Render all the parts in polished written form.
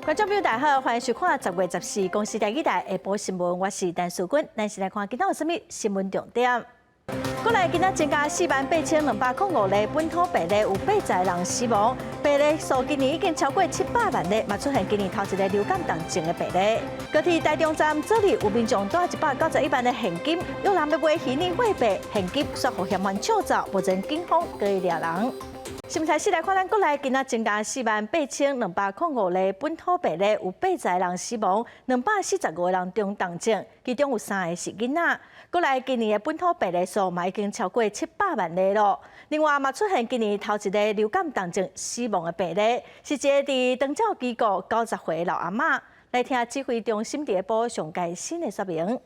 觀眾朋友大家好，歡迎收看10月14公視台語台下晡新聞，我是陳淑君。咱先來看今仔有啥物新聞重點。國內今仔增加48,205例本土病例，有80人死亡，病例數今年已經超過700萬例，嘛出現今年頭一个流感重症的病例。高鐵台中站昨日有民眾帶191萬的現金，有人欲買虛擬貨幣，現金煞予嫌犯搶走，目前警方閣咧掠人。新聞開始來看，咱國內今仔增加48,205例本土病例，有80人死亡，245人中重症，其中有三个是囡仔。國內今年的本土病例數嘛已經超過700萬例咯。另外嘛出現今年頭一个流感重症死亡的病例，是一个佇長照機構90歲老阿嬤。來聽指揮中心佇咧報上蓋新的說明。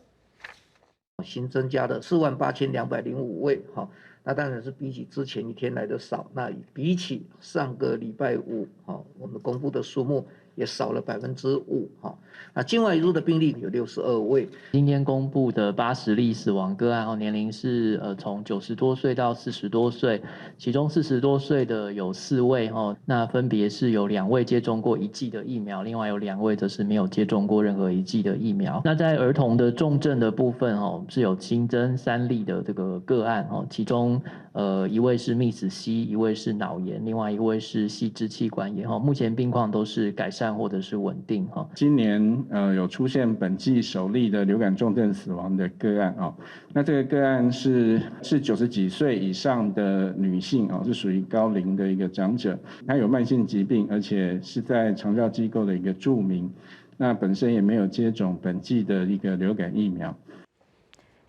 新增加的48,205位，哈。那當然是比起之前一天來的少，那比起上個禮拜五，哈，我們公布的數目也少了5%，哈。那境外移入的病例有62位。今天公布的80例死亡個案，年齡是從90多歲到40多歲，其中四十多歲的有四位，哈，那分別是有兩位接種過一劑的疫苗，另外有兩位則是沒有接種過任何一劑的疫苗。那在兒童的重症的部分，哦，是有新增3例的這個個案，哦，其中一位是瀕死 C，一位是腦炎，另外一位是細支氣管炎，哈，目前病況都是改善或者是穩定，哈。今年有出現本季首例的流感重症死亡的個案哦，那這個個案是90幾歲以上的女性哦，是屬於高齡的一個長者，她有慢性疾病，而且是在長照機構的一個住民，那本身也沒有接種本季的一個流感疫苗。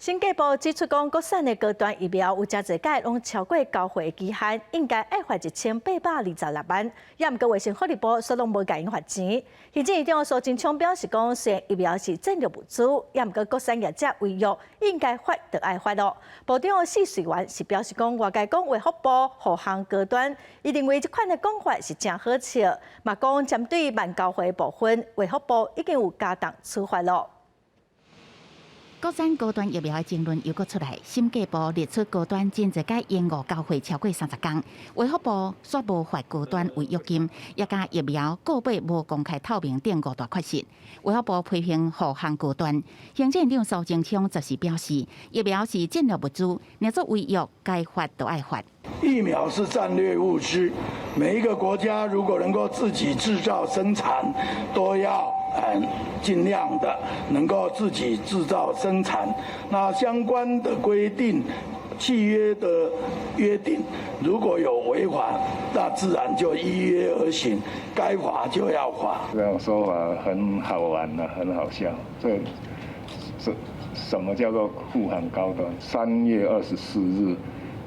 審計部指出，講國產的高端疫苗有誠濟改攏超過交貨期限，應該愛罰1826萬。也毋過衛生福利部煞攏無共𪜶罰錢。行政院長蘇貞昌表示講，雖然疫苗是戰略物資，也毋過國產業者違約，應該罰就愛罰囉。部長施瑞元是表示講，外界講衛福部護航高端，伊認為這款的講法是誠好笑，嘛講針對慢交貨的部分，衛福部已經有加重處罰囉。國產高端疫苗的爭論又閣出來，審計部列出高端真濟擺延誤交貨超過30工，衛福部煞無罰高端違約金，也共疫苗購買無公開透明等五大缺失。衛福部批評護航高端，行政院長蘇貞昌則是表示，疫苗是戰略物資，若做違約，該罰就愛罰。疫苗是戰略物資，每一個國家如果能夠自己製造生產，都要盡量的能夠自己製造生產。那相關的規定、契約的約定，如果有違反，那自然就依約而行，該罰就要罰。這種說法很好玩啊，很好笑。這是什麼叫做護航高端？3月24日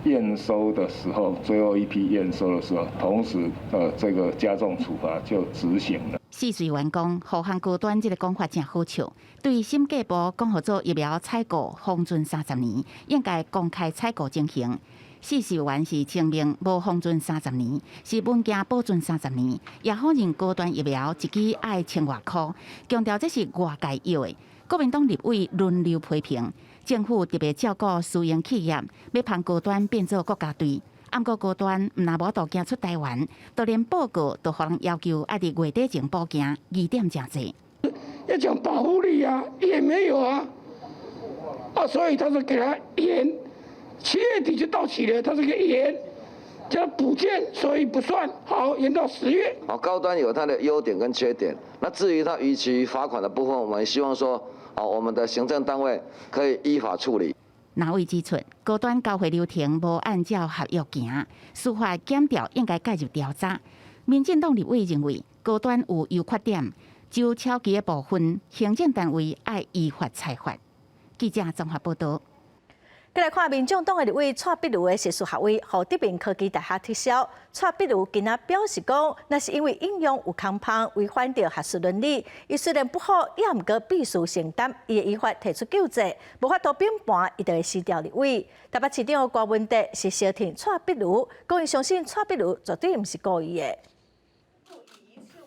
驗收的時候，最後一批驗收的時候，同時這個加重處罰就執行了。施瑞元講，護航高端這个講法誠好笑。對審計部講予做疫苗採購封存三十年，應該公開採購情形。施瑞元是聲明無封存三十年，是文件保存三十年，也否認高端疫苗一支愛千外箍，強調這是外界要的。國民黨立委輪流批評，政府特別照顧私營企業，欲捧高端變做國家隊。毋過高端毋但無法度行出台灣，就連報告都予人要求愛佇月底前補件，疑點誠濟。要講保護力啊，也沒有啊，啊，所以他說給他延，7月底就到期了，他說給延，叫補件，所以不算，好，延到10月。好，高端有它的優點跟缺點，那至於它逾期罰款的部分，我們希望說，啊，我們的行政單位可以依法處理。藍委指出，高端交貨流程無按照合約行，司法檢調應該介入調查。民進黨立委認為，高端有優缺點，就超期的部分，行政單位愛依法裁罰。記者綜合報道。閣來看民眾黨的立委蔡壁如的碩士學位，予德明科技大學撤銷。蔡壁如今仔表示講，那是因為引用有空芳，違反著學術倫理。伊雖然不服，也毋過必須承擔，伊會依法提出救濟，無法度反盤，伊就會辭掉立委。台北市長柯文哲是相挺蔡壁如，講伊相信蔡壁如絕對毋是故意的。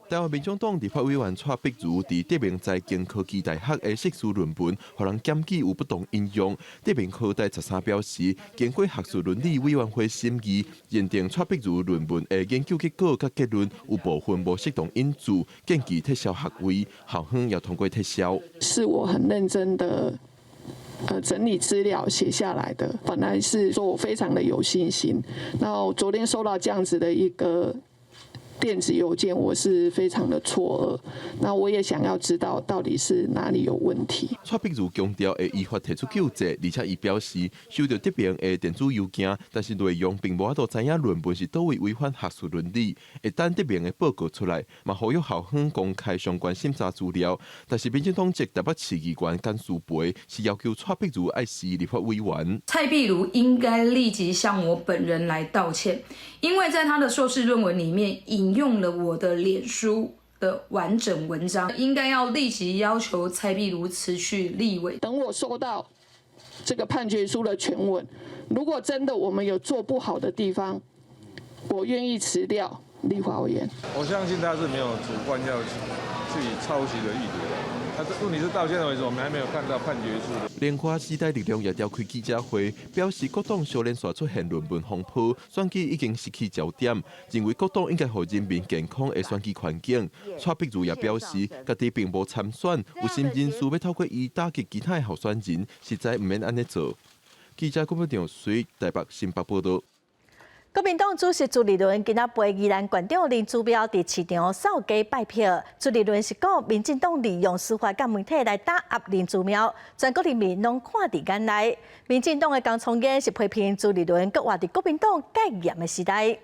台灣民眾黨立法委員蔡碧如佇德明財經科技大學的碩士論文，予人檢舉有不當引用。德明科大13表示，經過學術倫理委員會審議，認定蔡碧如論文的研究結果佮結論有部分無適當引注，建議撤銷學位。校方也通過撤銷。是我很認真的整理資料寫下來的，本來是說我非常的有信心，然後昨天收到這樣子的一個電子郵件，我是非常的錯愕。那我也想要知道到底是哪裡有問題。蔡碧如強調會依法提出救濟，而且伊表示收著德明的電子郵件，但是內容並無法度知影論文是佗位違反學術倫理。會等德明的報告出來，嘛呼籲校方公開相關審查資料。但是民進黨籍台北市議員簡舒培是要求蔡碧如愛辭立法委員。蔡壁如應該立即向我本人來道歉，因為在他的碩士論文裡面引用了我的臉書的完整文章，應該要立即要求蔡壁如辭去立委。等我收到這個判決書的全文，如果真的我們有做不好的地方，我願意辭掉立法委員。我相信他是沒有主觀要去抄襲的意圖的。但是問題是到現在為止，我們還沒有看到判決書。蓮花時代力量也召開記者會，表示國黨小連續出現論文風波，選舉已經失去焦點，認為國黨應該予人民健康的選舉環境。蔡碧如也表示，家己並無參選，有心人士欲透過伊打擊其他的候選人，實在毋免按呢做。記者郭本長隨台北新北報道。國民黨主席朱立倫今仔陪宜蘭縣長林姿妙佇市場掃街拜票。朱立倫是講，民進黨利用司法佮媒體來打壓林姿妙，全國人民攏看佇眼內。民進黨的江聰淵是批評朱立倫閣活佇國民黨戒嚴的時代。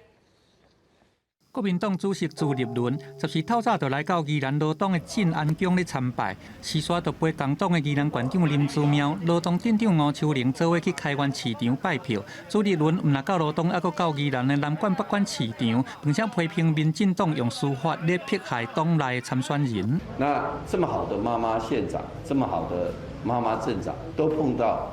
國民黨主席朱立倫14透早就來到宜蘭羅東的鎮安宮咧參拜，時煞就陪共黨的宜蘭縣長林姿妙、羅東鎮長吳秋玲做伙去開源市場拜票。朱立倫毋但到羅東，猶閣到宜蘭的南管北管市場，並且批評民進黨用司法咧迫害黨內的參選人。那這麼好的媽媽縣長，這麼好的媽媽鎮長，都碰到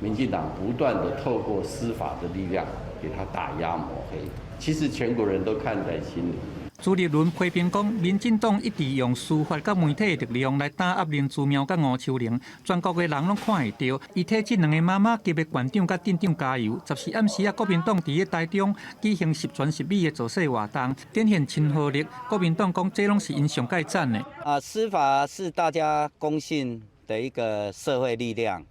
民進黨不斷的透過司法的力量給他打壓抹黑。其實全國人都看在心裡。朱立倫批評講，民進黨一直用司法佮媒體的力量來打壓林姿妙佮吳秋玲，全國的人攏看會著。伊替這兩个媽媽級的縣長佮鎮長加油。14暗時仔，國民黨佇咧台中舉行十全十美的造勢活動，展現親和力。國民黨講，這攏是𪜶上蓋讚的。啊，司法是大家公信的一個社會力量，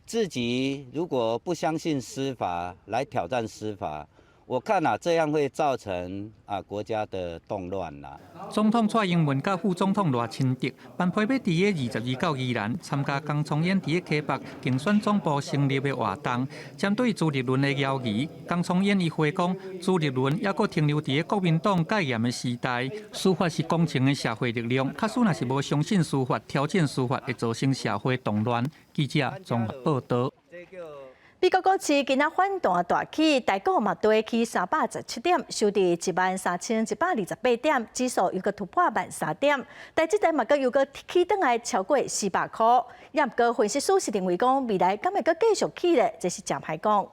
自己如果不相信司法，來挑戰司法。我看啊，這樣會造成啊國家的動亂啦。總統蔡英文佮副總統賴清德，分批欲佇咧22到宜蘭參加江聰淵佇咧溪北競選總部成立的活動。針對朱立倫的邀語，江聰淵伊回講，朱立倫猶閣停留佇咧國民黨戒嚴的時代，司法是公正的社會力量，假使若是無相信司法，挑戰司法，會造成社會動亂。記者綜合報道。美國股市今仔反彈大起，台股嘛綴起317點，收佇13,128點，指數又閣突破13,000點。台積電嘛閣又閣起轉來超過400箍。也毋過分析師是認為講，未來敢會閣繼續起咧，這是誠歹講。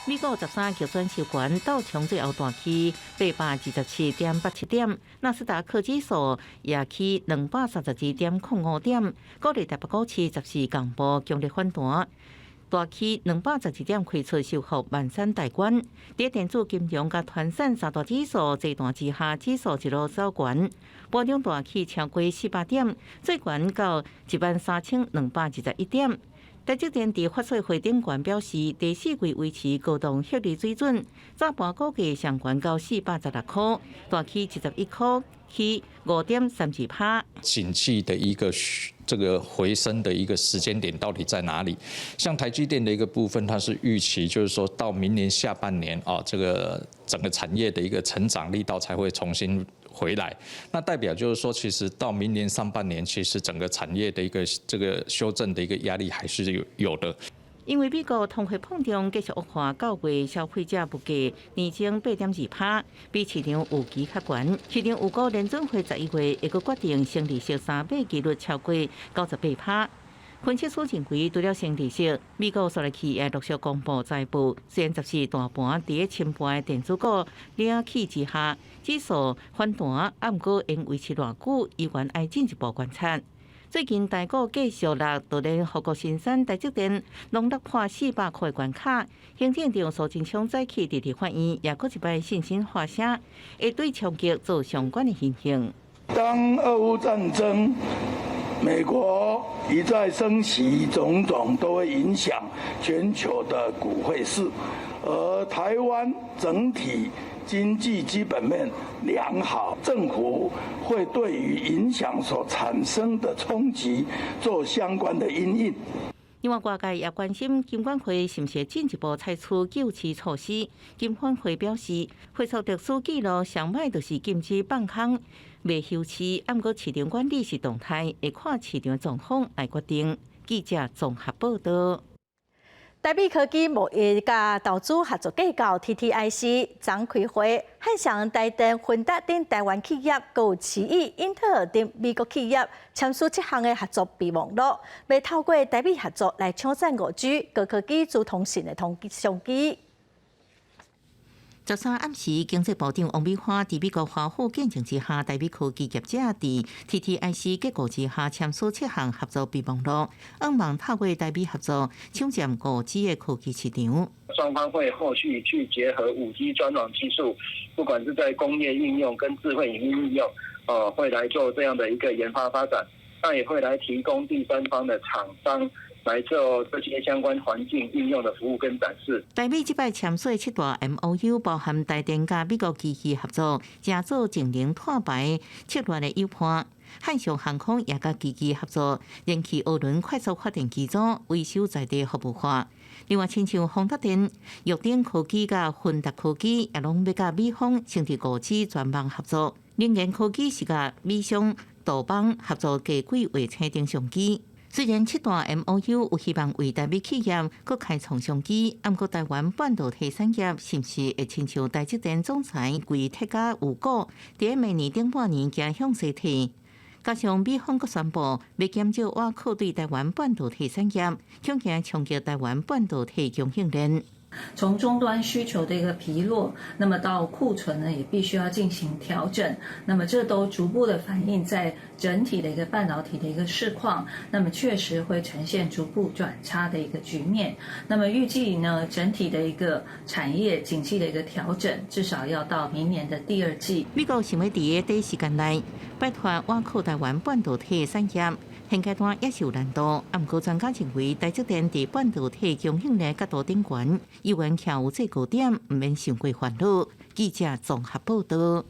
美股13逆轉收懸，道瓊最後大起827.87點，納斯達克指數也起232.05點，股利台北股市14共步強烈反彈。大起212點，開出收復13,000大關。佇電子金融佮傳產三大指數齊彈之下，指數一路走懸，盤中大起超過400點，最懸到13,221點。台積電佇法說會頂懸表示，第四季維持高檔獲利水準，早盤股價上懸到416箍，大起71箍，起5.32趴。景氣的一個這個回升的一個時間點到底在哪裡？像台積電的一個部分，它是預期就是說到明年下半年啊，這個整個產業的一個成長力道才會重新回來。那代表就是說，其實到明年上半年，其實整個產業的一個這個修正的一個壓力還是有的。因為美國通貨膨脹繼續惡化，九月消費者物價年增8.2趴，比市場預期較懸。市場預估聯準會11月會閣決定升利息3碼幾率超過98趴。分析師認為，除了升利息，美國紲落去會陸續公布財報。雖然十四大盤佇咧清盤的電子股領起之下，指數反彈，啊，毋過仍維持偌久，依然愛進一步觀察。最近台股繼續落，就連護國神山台積電攏突破400箍關卡。行政長蘇貞昌早起佇立法院，也閣一擺信心發聲，會對衝擊做相關的因應。當俄烏戰爭，美國一再升息，種種都會影響全球的股匯市，而台灣整體經濟基本面良好，政府會對於影響所產生的衝擊做相關的因應。另外，外界也關心金管會是毋是進一步採取救市措施。金管會表示，恢復特殊記錄上歹就是禁止放空、袂休市，毋過市場管理是動態，會看市場狀況來決定。記者綜合報道。台美科技貿易佮投資合作架構 TTIC 昨開會，漢翔、台電、輝達等台灣企業，閣有奇異、英特爾等美國企業簽署七項的合作備忘錄，欲透過台美合作來搶佔5G 高科技資通訊的通商機。 13暗時，經濟部長王美花佇美國華府見證之下，台美科技業者佇 TTIC 結構之下簽署七項合作備忘錄，向望透過台美合作搶佔5G 的科技市場。雙方會後續去結合5G 專網技術，不管是在工業應用跟智慧影音應用，會來做這樣的一個研發發展，那也會來提供第三方的廠商來做這些相關環境應用的服務跟展示。台美這擺簽署七大 MOU，包含台電佮美國機器合作，成做淨零碳排策略的優判。漢翔航空也佮機器合作，燃氣渦輪快速發電機組維修在地服務化。另外，親像宏達電、玉鼎科技佮輝達科技也攏欲佮美方成立5G 專網合作。能源科技是佮美商杜邦合作低軌衛星等商機。雖然七大 MOU 有希望為台美企業閣開創商機，毋過台灣半導體產業是毋是會親像台積電總裁櫃鐵甲有股，佇明年頂半年走向衰退？加上美方閣宣布欲減少倚靠對台灣半導體產業，恐驚衝擊台灣半導體供應鏈。從終端需求的一個疲弱，那麼到庫存呢，也必須要進行調整。那麼這都逐步的反映在整體的一個半導體的一個市況，那麼確實會呈現逐步轉差的一個局面。那麼預計呢，整體的一個產業景氣的一個調整，至少要到明年的第二季。美國想欲佇短時間內擺脫倚靠台灣半導體產業，現階段也是有難度。毋過專家認為，台積電佇半導體供應鏈角度頂懸，依然徛有制高點，毋免傷過煩惱。記者綜合報道。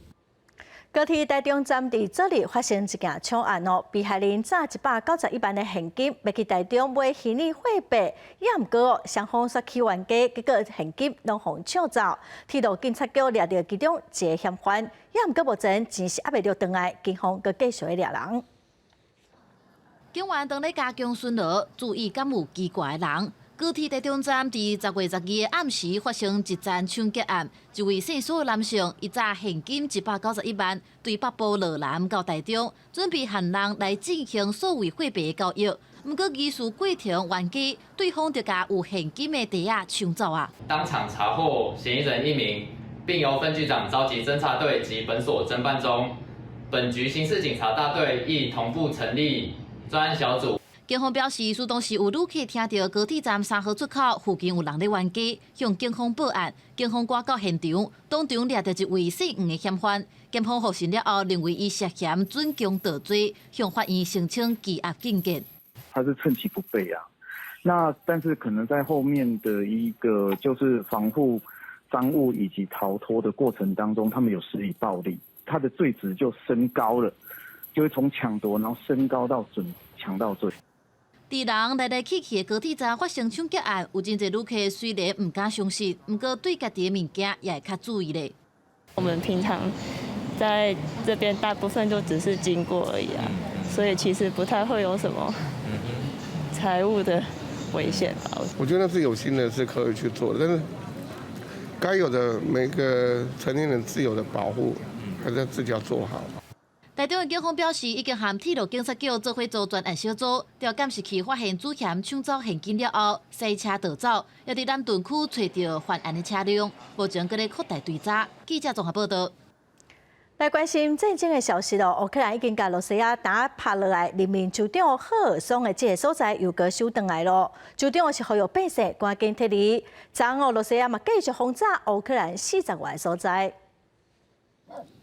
高鐵台中站佇昨日發生一件搶案哦，被害人詐191萬的現金，欲去台中買虛擬貨幣，也毋過哦，雙方煞起冤家，結果現金攏予搶走。鐵路警察局掠著其中一個嫌犯，也毋過目前錢是猶未著轉來，警方閣繼續咧掠人。警員當咧加強巡邏，注意敢有奇怪的人。高鐵台中站佇10月12的暗時發生一宗搶劫案，一位姓蘇的男性，伊詐現金191萬，對北部羅南到台中，準備和人來進行數位貨幣交易。毋過疑似過程冤家，對方就共有現金的袋仔搶走啊！當場查獲嫌疑人一名，並由分局長召集偵查隊及本所偵辦中。本局刑事警察大隊亦同步成立專案小組。警方表示，當時有旅客聽著高鐵站3號出口附近有人咧冤家，向警方報案。警方趕到現場，當場掠著一位姓黃的嫌犯。檢方複審了後，認為伊涉嫌準強盜罪，向法院申請羈押禁見。他是趁其不備啊，那但是可能在後面的一個就是防護贓物以及逃脫的過程當中，他們有施以暴力，他的罪責就升高了，就會從搶奪然後升高到準強盜罪。佇人來來去去的高鐵站發生搶劫案，有真濟旅客雖然毋敢相信，毋過對家己的物件也會較注意咧。我們平常在這邊大部分就只是經過而已啊，所以其實不太會有什麼財物的危險吧。我覺得是有心人是可以去做的，但是該有的每個成年人自有的保護，還是自己要做好。台中的警方表示，已經和鐵路警察局做伙組專案小組，調監視器發現主嫌搶走現金了後，駛車逃走，也佇南屯區揣著犯案的車輛，目前閣咧擴大追查。記者綜合報道。來關心戰爭的消息咯，烏克蘭已經共羅西亞打拍落來，人民州長赫爾松的這个所在又閣收轉來咯。州長是呼籲百姓趕緊撤離。昨昏羅西亞嘛繼續轟炸烏克蘭40外个所在。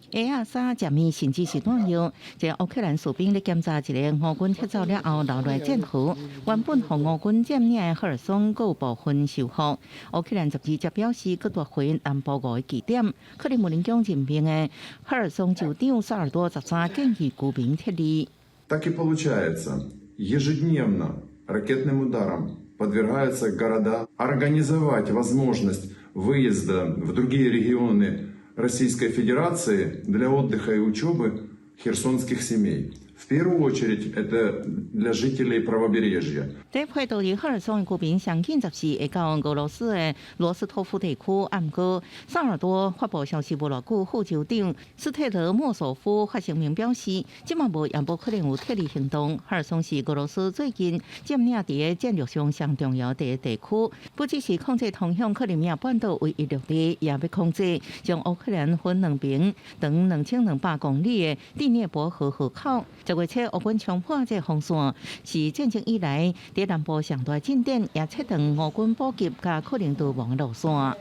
鞋仔衫食物，甚至是彈藥。這烏克蘭士兵咧檢查一个俄軍撤走了後留落來戰壕，原本予俄軍佔領的赫爾松，閣有部分收復。烏克蘭12則表示，閣奪回南部五个據點。克里姆林宮任命的赫爾松州長薩爾多13建議居民撤離。 Так и получается, ежедневно ракетным ударам подвергаются города. Организовать возможность выезда в другие регионы Российской Федерации для отдыха и учебы херсонских семей. В первую очередь это для жителей правобережья. 這批到佇赫爾松的居民，上緊14會到俄羅斯的羅斯托夫地區。毋過薩爾多發布消息無偌久，副州長斯特羅莫索夫發聲明表示，這馬無也無可能有撤離行動。赫爾松是俄羅斯最近佔領佇戰略上上重要的地區，不只是控制通向克里米亞半島唯一陸地，也欲控制將烏克蘭分兩邊長2200公里的第聶伯河河口。10月7，烏軍衝破這個防線，是戰爭以來佇南部上大進展，也切斷俄軍補給佮可能逃亡的路線。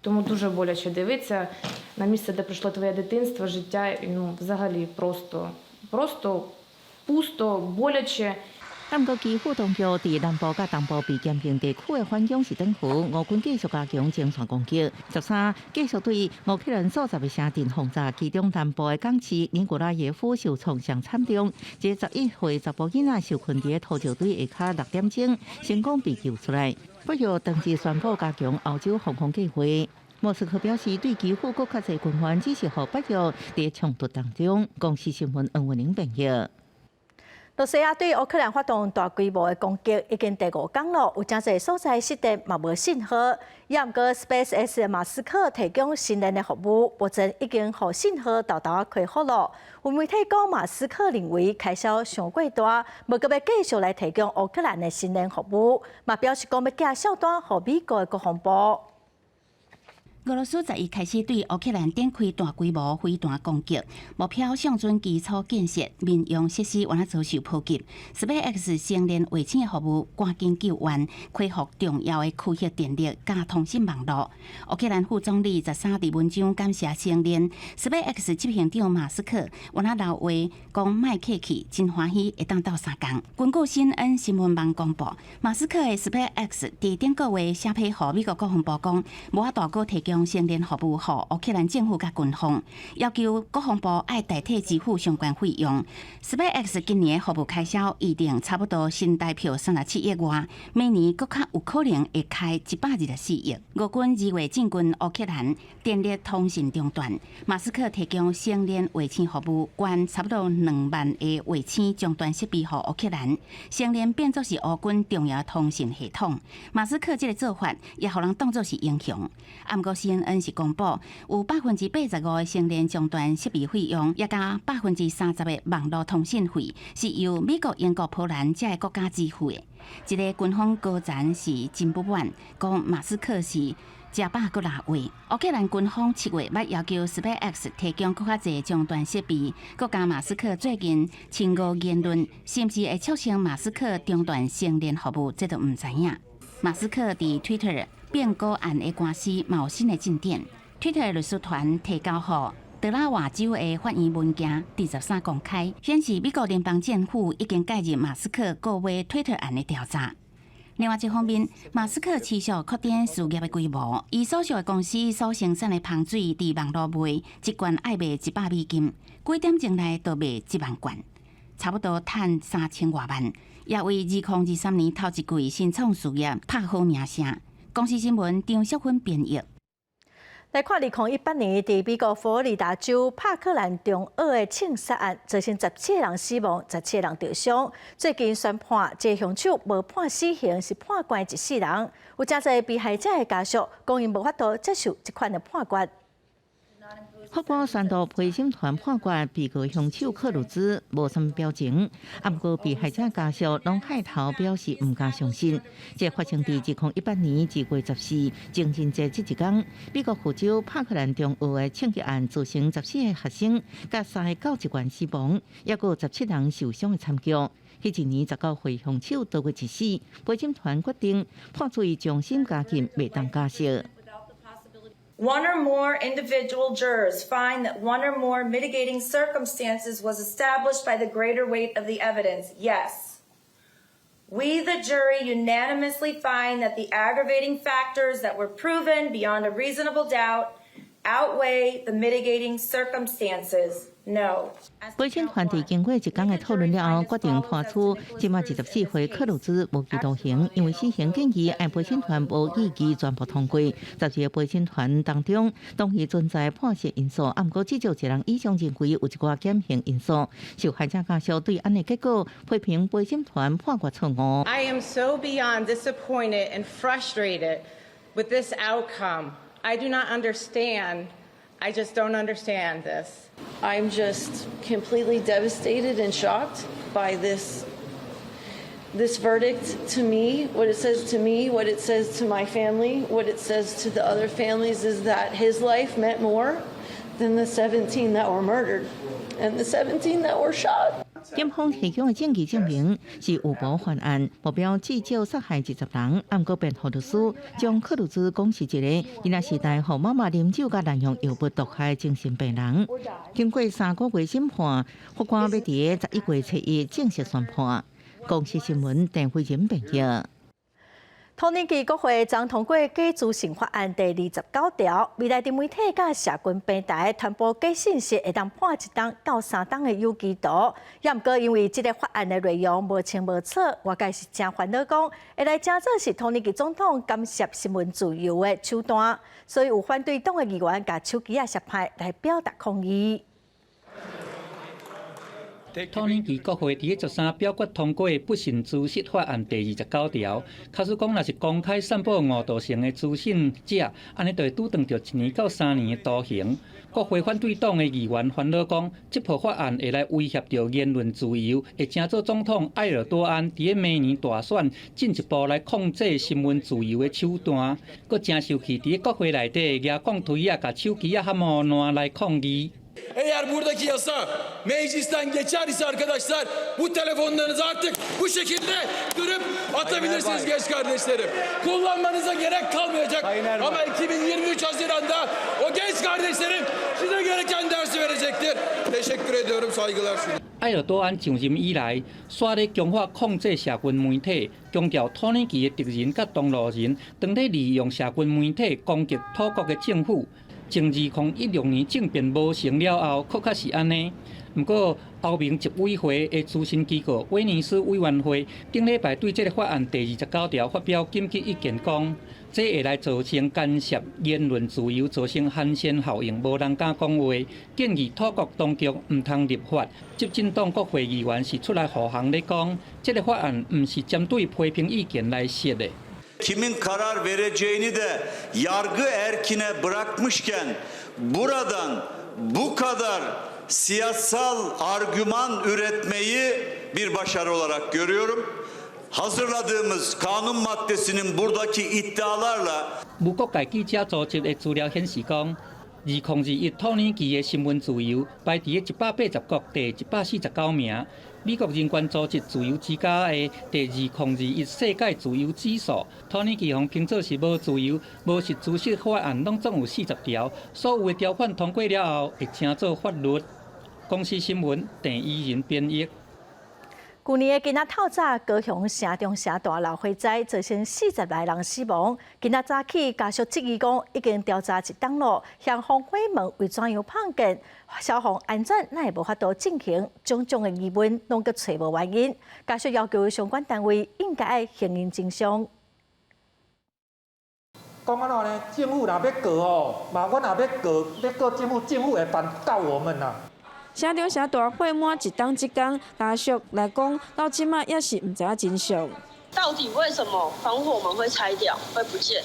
Тому дуже боляче дивитися на місце, де пройшло твоє дитинство, життя, ну, взагалі просто, просто пусто, боляче. 毋過基輔當局佇南部佮東部被兼併地區的反攻是等於俄軍繼續加強前線攻擊。13繼續對烏克蘭數十个城鎮轟炸，其中南部的港市尼古拉耶夫受創傷慘重。這11歲查埔囡仔受困佇土石堆下跤6點鐘，成功被救出來。北約當日宣布加強歐洲防空計劃。莫斯科表示，對基輔閣較濟軍援，只是予北約佇衝突當中。公視新聞黃文玲編譯。羅西亞對烏克蘭發動大規模的攻擊，已經第五工咯，有誠濟所在失電嘛無信號。也毋過 SpaceX 馬斯克提供星鏈的服務，目前已經予信號沓沓仔恢復咯。有媒體講，馬斯克認為開銷傷過大，無閣欲繼續來提供烏克蘭的星鏈服務，嘛表示講欲寄數單予美國的國防部。俄羅斯11開始對烏克蘭展開大規模飛彈攻擊，目標向準基礎建設、民用設施，猶若遭受波及。SpaceX 星鏈衛星的服務趕緊救援，恢復重要的區域電力佮通訊網路。烏克蘭副總理13佇文章感謝星鏈 SpaceX 執行長馬斯克，猶若留話講莫客氣，真歡喜會當鬥相共。根據新恩新聞網公布，馬斯克的 SpaceX 佇頂個月寫批予美國國防部講，無法度閣提供星鏈服務予烏克蘭政府佮軍方，要求國防部愛代替支付相關費用。SpaceX 今年的服務開銷預定差不多新台票37億外，明年閣較有可能會開124億。俄軍2月進軍烏克蘭，電力通訊中斷，馬斯克提供星鏈衛星服務，捐差不多2萬個衛星終端設備予烏克蘭，星鏈變作是烏軍重要通訊系統。馬斯克這个做法也予人當作是英雄。毋過 CNN 是公布，有85%的星鏈終端設備費用，也佮30%的網路通訊費，是由美國、英國、波蘭這个國家支付的。一个軍方高層是真不滿，講馬斯克是食飽閣拉話。烏克蘭軍方7月捌要求 SpaceX 提供閣較濟終端設備，閣加馬斯克最近親俄言論，是毋是會促成馬斯克中斷星鏈服務，這都毋知影。馬斯克佇 Twitter 併購案的官司嘛有新的進展，Twitter 律師團提交予德拉瓦州的法院文件，佇13公開，顯示美國聯邦政府已經介入馬斯克購買 Twitter 案的調查。另外一方面，馬斯克持續擴展事業的規模，伊所屬的公司所生產的香水，佇網路賣一罐愛賣100美金，幾點鐘內就賣1萬罐，差不多趁3000外萬，也為2023年頭一季新創事業拍好名聲。公視新聞張淑芬編譯。來看2018年佇美國佛羅里達州帕克蘭中學的槍殺案，造成17個人死亡，17個人受傷。最近宣判，這個兇手無判死刑，是判關一世人。有誠濟被害者的家屬講，𪜶無法度接受這款的判決。法官宣讀陪審團判決，被告兇手克魯茲無啥物表情，啊，毋過被害者家屬攏害頭表示毋敢相信。這發生佇2018年2月14情人節這一工，美國佛州帕克蘭中學的槍擊案造成14個學生佮三个教職員死亡，抑閣有17人受傷的慘劇。彼一年19歲兇手逃過一死，陪審團決定判處伊終身監禁，袂當假釋。 One or more individual jurors find that one or more mitigating circumstances was established by the greater weight of the evidence. Yes. We, the jury, unanimously find that the aggravating factors that were proven beyond a reasonable doubt outweigh the mitigating circumstances. No. 陪審團佇經過一工的討論了後，決定判處這馬24歲克魯茲無期徒刑，因為死刑建議按陪審團無異議全部通過。12個陪審團當中，同意存在判刑因素，啊，毋過至少一人以上認為有一寡減刑因素。受害者家屬對按呢結果批評陪審團判決錯誤。 I am so beyond disappointed and frustrated with this outcome. I do not understand. I just don't understand this. I'm just completely devastated and shocked by this verdict. To me, what it says to me, what it says to my family, what it says to the other families is that his life meant more than the 17 that were murdered and the 17 that were shot. 檢方提供的證據證明是預謀犯案，目標至少殺害20人。毋過辯護律師將克魯茲講是一个囡仔時代予媽媽啉酒佮濫用藥物毒害的精神病人。經過3個月審判，法官欲佇11月初1正式宣判。公視新聞鄧慧仁編譯。土耳其國會昨通過假資訊法案第29條，未來佇媒體佮社群平台傳播假信息，會當判1冬到3冬的有期徒。也毋過因為這个法案的內容無清無楚，外界是誠煩惱，講會來成做是土耳其總統干涉新聞自由的手段，所以有反對黨的議員共手機仔攝拍來表達抗議。土耳其國會佇13表決通過不實資訊法案第29條，假使講若是公開散布誤導性的資訊者，按呢就會拄著1年到3年的徒刑。國會反對黨的議員煩惱講，這部法案會來威脅著言論自由，會成做總統埃爾多安佇明年大選進一步來控制新聞自由的手段。閣誠受氣，佇國會內底舉鋼錘仔，共手機仔含雨爛來抗議。 Eğer buradaki yasa meclisten geçer ise arkadaşlar, bu telefonlarınızı artık bu şekilde kırıp atabilirsiniz genç kardeşlerim. Kullanmanıza gerek kalmayacak. Ama 2023 Haziran'da o genç kardeşlerim size gereken dersi verecektir. Teşekkür ediyorum, saygılar sunuyorum. 埃爾多安上任以來，煞咧強化控制社群媒體，強調土耳其的敵人佮同路人，當咧利用社群媒體攻擊土國的政府。從2016年政變無成了後，閣較是按呢。毋過，歐盟執委會的諮詢機構威尼斯委員會頂禮拜對這个法案第29條發表緊急意見，講這會來造成干涉言論自由，造成寒蟬效應，無人敢講話，建議土國當局毋通立法。執政黨國會議員是出來護航咧講，這个法案毋是針對批評意見來設的。 Kimin karar vereceğini de yargı erkine bırakmışken buradan bu kadar siyasal argüman üretmeyi bir başarı olarak görüyorum. Hazırladığımız kanun maddesinin buradaki iddialarla 無國界記者組織的資料顯示講，2021土耳其的新聞自由排佇180國第149名。美國人權組織自由之家的第2021世界自由指數，土耳其予評做是無自由、無實資訊法案，攏總有40條，所有的條款通過了後，會成做法律。公視新聞鄭怡仁編譯。舊年的今仔透早，高雄城中城大樓火災造成40來人死亡。今仔早起，家屬質疑講已經調查一冬咯，嫌防火門為怎樣碰見，消防安全哪會無法度進行，種種的疑問攏閣揣無原因。家屬要求相關單位應該愛還原真相。講按怎呢？政府若欲告吼，嘛阮若欲告，欲告政府，政府會辦告我們啦。城中城大火滿一冬這工，家屬來講到這擺也是毋知影真相。到底為什麼防火門會拆掉、會不見？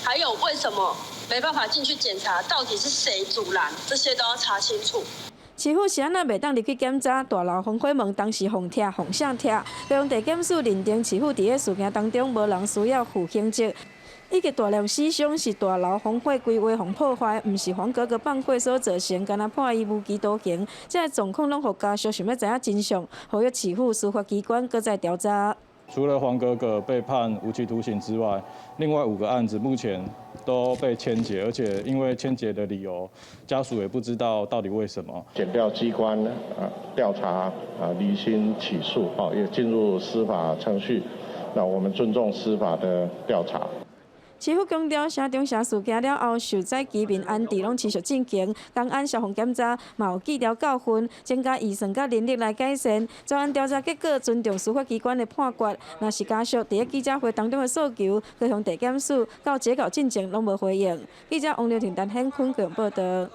還有為什麼沒辦法進去檢查，到底是誰阻攔，這些都要查清楚。市府是按怎袂當入去檢查大樓防火門當時予拆予誰拆？高雄地檢署認定市府佇咧事件當中無人需要負刑責，以及大量死傷是大樓防火規劃予破壞，毋是黃格格放火所造成，敢若判伊無期徒刑。這个狀況攏予家屬想欲知影真相，呼籲市府司法機關閣再調查。除了黃格格被判無期徒刑之外，另外五個案子目前都被簽結，而且因為簽結的理由，家屬也不知道到底為什麼。檢調機關啊調查啊釐清起訴啊，也進入司法程序。那我們尊重司法的調查。市府強調，城中城事件了後，受災居民安置攏持續進行，公安消防檢查嘛有記牢教訓，增加預算佮人力來改善。專案調查結果，尊重司法機關的判決。若是家屬佇咧記者會當中的訴求，高雄地檢署到截稿進前攏無回應。記者王劉婷、陳顯坤高雄報導。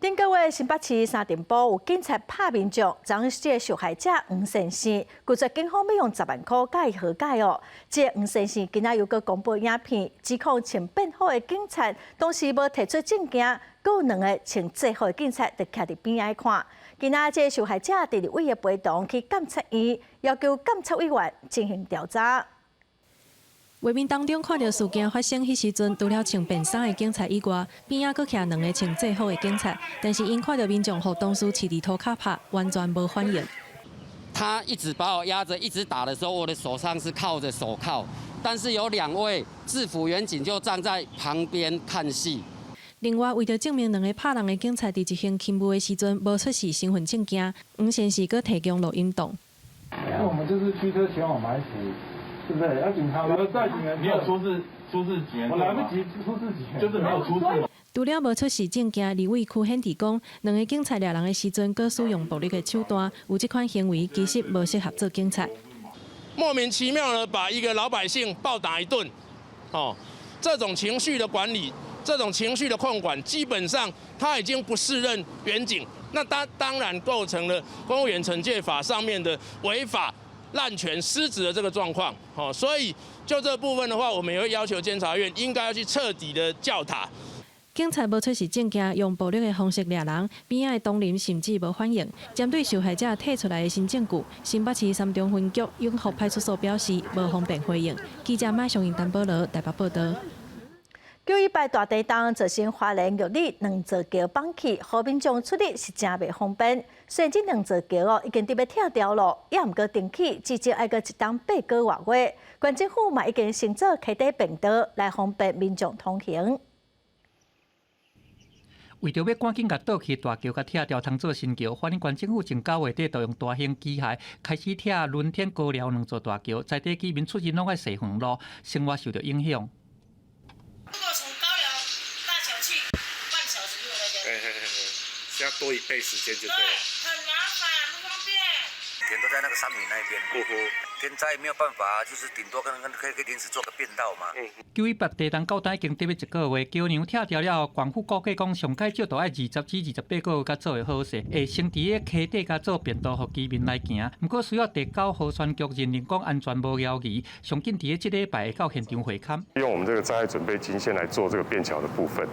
頂個月新北市三重埔有警察拍民眾，將這个受害者黃先生拒絕警方欲用10萬箍佮伊和解哦。這个黃先生今仔又閣公布影片，指控穿便服的警察當時無提出證件，閣有兩个穿制服的警察就徛佇邊仔看。今仔這个受害者佇立委的陪同去監察院，要求監察委員進行調查。畫面當中看著事件發生彼時陣，除了穿便衫的警察以外，邊仔閣徛兩个穿制服的警察，但是𪜶看著民眾予同事飼佇塗跤拍，完全無反應。他一直把我壓著，一直打的時候，我的手上是銬著手銬，但是有兩位制服員警就站在旁邊看戲。另外，為著證明兩个拍人的警察佇執行勤務的時陣無出示身份證件，黃先生閣提供錄音檔。那我們就是驅車前往埋伏。對不對？要警察在警員，你有出示出示警員我來不及出示警員，就是沒有出示。除了無出示證件，立委柯顯智講，兩个警察掠人的時陣，閣使用暴力的手段，有這款行為其實無適合做警察。莫名其妙的把一個老百姓暴打一頓，哦，這種情緒的管理，這種情緒的控管，基本上他已經不適任員警，那他當然構成了公務員懲戒法上面的違法。濫權失職的這個狀況，哦，所以就這部分的話，我們也會要求監察院應該要去徹底的教塔。警察無出示證件，用暴力的方式掠人，邊仔的東鄰甚至無反應。針對受害者提出來的新證據，新北市三重分局永福派出所表示無方便回應。記者馬上英、陳保羅台北報導。918大地震造成花蓮玉里兩座橋崩去，予民眾出入是誠袂方便。雖然這兩座橋哦已經佇欲拆掉囉，猶毋過重起至少愛閣一冬八個外月。縣政府嘛已經先做溪底便道來方便民眾通行。為著欲趕緊共倒去大橋共拆掉，通做新橋，花蓮縣政府從9月底就用大型機械開始拆輪天高寮兩座大橋，在地居民出入攏愛踅遠路，生活受著影響。如果從高寮大橋去，半小時就那邊。嘿嘿嘿，是要多一倍時間就對了。對，很麻煩，不方便。田都在那個山嶺那邊，天災沒有辦法，就是頂多跟跟可以臨時做個便道嘛。 918地震到今已經得欲一個月，橋梁拆掉了後，縣府估計講上蓋少都愛20至28個月才做會好勢，會先佇咧溪底共做便道，予居民來行。毋過需要第九河川局認定講安全無猶疑，上緊佇咧這禮拜會到現場會勘。用我們這個災害準備金先來做這個便橋的部分，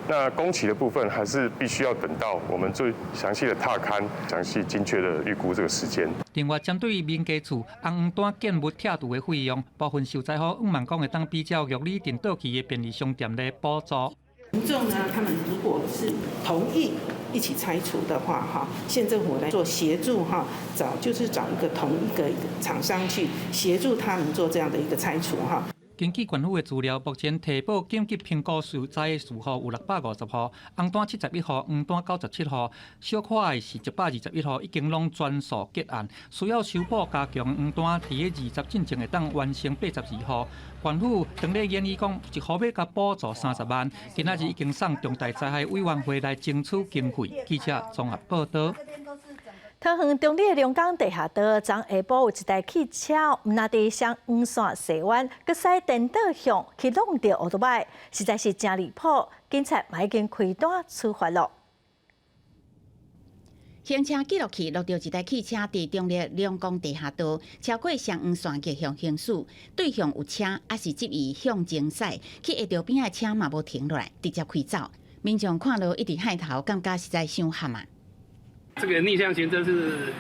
那工期的部分還是必須要等到我們最詳細的踏勘、詳細精確的預估這個時間。另外，針對民家厝紅黃單建物拆除的費用，部分受災戶向望講會當比照玉里鎮倒去的便利商店來補助。民眾呢，他們如果是同意一起拆除的話，哈，縣政府來做協助，哈，找就是找一個同一個廠商去協助他們做這樣的一個拆除，哈。根據縣府的資料，目前提報緊急評估受災的住戶有650戶，紅單71戶，黃單97戶，小可的是121戶，已經攏全數結案。需要修補加強黃單，佇咧20進前會當完成82戶。縣府當咧研議講，一戶欲共補助30萬，今仔日已經送重大災害委員會來爭取經費。記者綜合報導。桃園中壢的龍岡地下道，昨下晡有一台汽車，毋但佇雙黃線踅彎，閣駛顛倒向去挵著歐多擺，實在是誠離譜。警察嘛已經開單處罰囉。行車記錄器錄著一台汽車佇中壢龍岡地下道超過雙黃線逆向行駛，對向有車，抑是執意向前駛，去壓著邊仔的車嘛無停落來，直接開走。民眾看著一直害頭，感覺實在傷慘啊！這個逆向行車是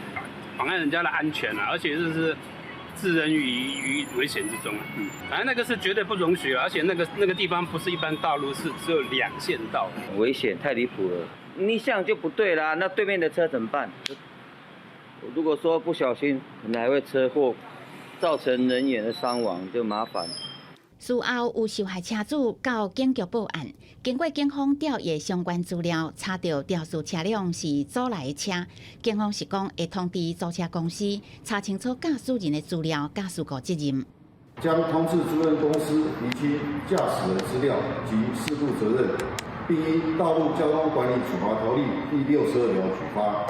妨礙人家的安全啊，而且就是置人於危險之中啊。反正那個是絕對不容許，而且那個地方不是一般道路，是只有兩線道。危險，太離譜了。逆向就不對啦，那對面的車怎麼辦？如果說不小心，可能還會車禍，造成人員的傷亡，就麻煩。事後有受害車主到警局報案，經過警方調閱相關資料，查著肇事車輛是租來的車。警方是講會通知租車公司查清楚駕駛人的資料，佮事故責任。將通知租賃公司釐清駕駛人資料及事故責任，並依《道路交通管理處罰條例》第62條處罰。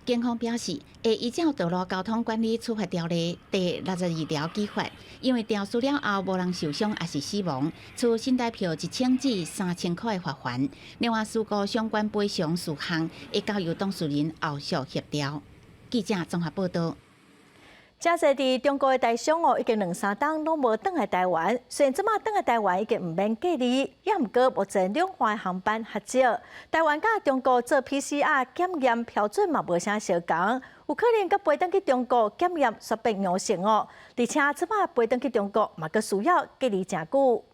警方表示，會依照《道路交通管理處罰條例》第62條處罰，因為肇事了後無人受傷抑是死亡，處新台票1000至3000塊的罰鍰。另外，事故相關賠償事項會交由當事人後續協調。記者綜合報道。誠濟佇中國的台商哦，已經兩三冬攏無轉來台灣。雖然這擺轉來台灣已經毋免隔離，也毋過目前兩岸航班較少。台灣佮中國做 PCR 檢驗標準嘛無啥相仝，有可能閣飛轉去中國檢驗煞變陽性哦。而且這擺飛轉去中國嘛，閣需要隔離誠久。